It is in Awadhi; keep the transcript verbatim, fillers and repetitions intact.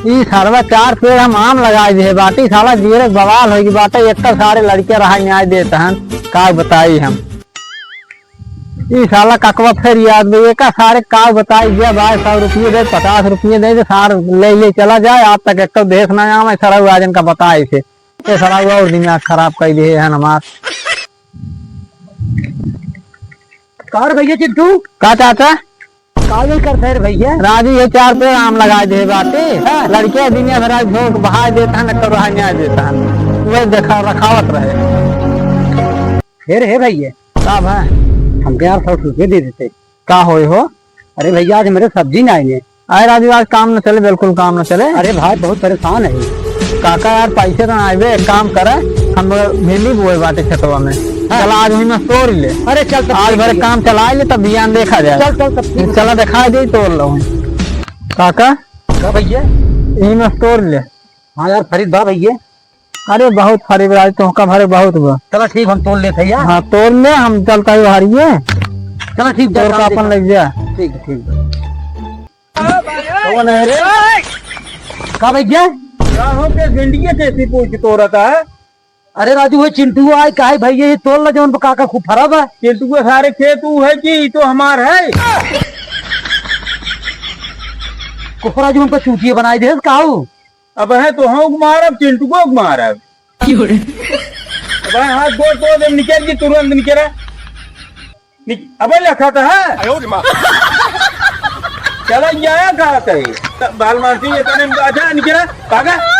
ई सरवा चार पेड़ हम आम लगाइ दिहे बाटी, साला जीरे बवाल होइ गइ बाटे, एक तो सारे लड़के रहा न्याय देत हन, का बताई हम। ई साला ककवा फिर याद बे, एका सारे का बताई, जे भाई सौ रुपये दे, पचास रुपये दे, जे सार ले ले चला जाए, आज तक एक तो देश ना आवे, सरवा आज इनका बताए से। ए सरवा और दिमाग खराब कइ दिहे हन हमार। का रे भैया चिंटू? का चाचा? का ये करते रे भैया? राजू, ये चार पेड़ आम लगाइ दिहे बाटे। हाँ। लड़के दुनिया भर आज झोंक बहाइ देत हन, न करो न्याय देत हन। वही देखा, रखावत रहे। फिर हे भैया। का भाई? हमके यार सौ रुपये दे देते। का होए हो? अरे भैया, आज मेरे सब्जी ना आइने। अरे राजू, आज काम न चले, बिल्कुल काम न चले। अरे भाई, बहुत परेशान है। काका यार, पैसे तो ना आइबे, एक काम करे, हम भिंडी बोए बाटे खेतवा में। हाँ। चला, आज वही में तोड़ ले। अरे चल, तब आज ठीक भरे है। काम चलाइ ले, तब बिहान देखा जाए। चल, चल, तब ठीक है। चला, दिखाइ दे, तोड़ लो। काका? का भैया? यही में तोड़ ले। हाँ यार, फरीद बा भैया। अरे बहुत फरीद बा, आज तोहका भरे बहुत बा। चला ठीक, हम तोड़ लेते हैं यार। हाँ, तोड़ ले, हम चलता ही बाहर ये। चला ठीक, जा, तोड़ काम का अपन देखा। लग जा। ठीक है, ठीक है। कौन है रे? का भैया? का हो के भिंडिया कैसी पूछ तोड़ता है? अरे राजू, वो चिंटू आए, काहे भैया, ये तोड़ ला जौन पे काका खूब फरा बा। चिंटू के सारे खेत ऊ है कि ई तो हमार है। कोपरा जौन पे चूतिया बनाइ दे, काऊ? अब है तो हम मारब, चिंटू को मारब। क्यों रे? अब है हाथ गोड़ तोड़ दे, निकल जी, तुरंत निकल। निक-, अबे लखत है। आयो रे माँ। चला जाया कहा कहे। त-, बाल मानसी ये तने अच्छा निकला, भागा।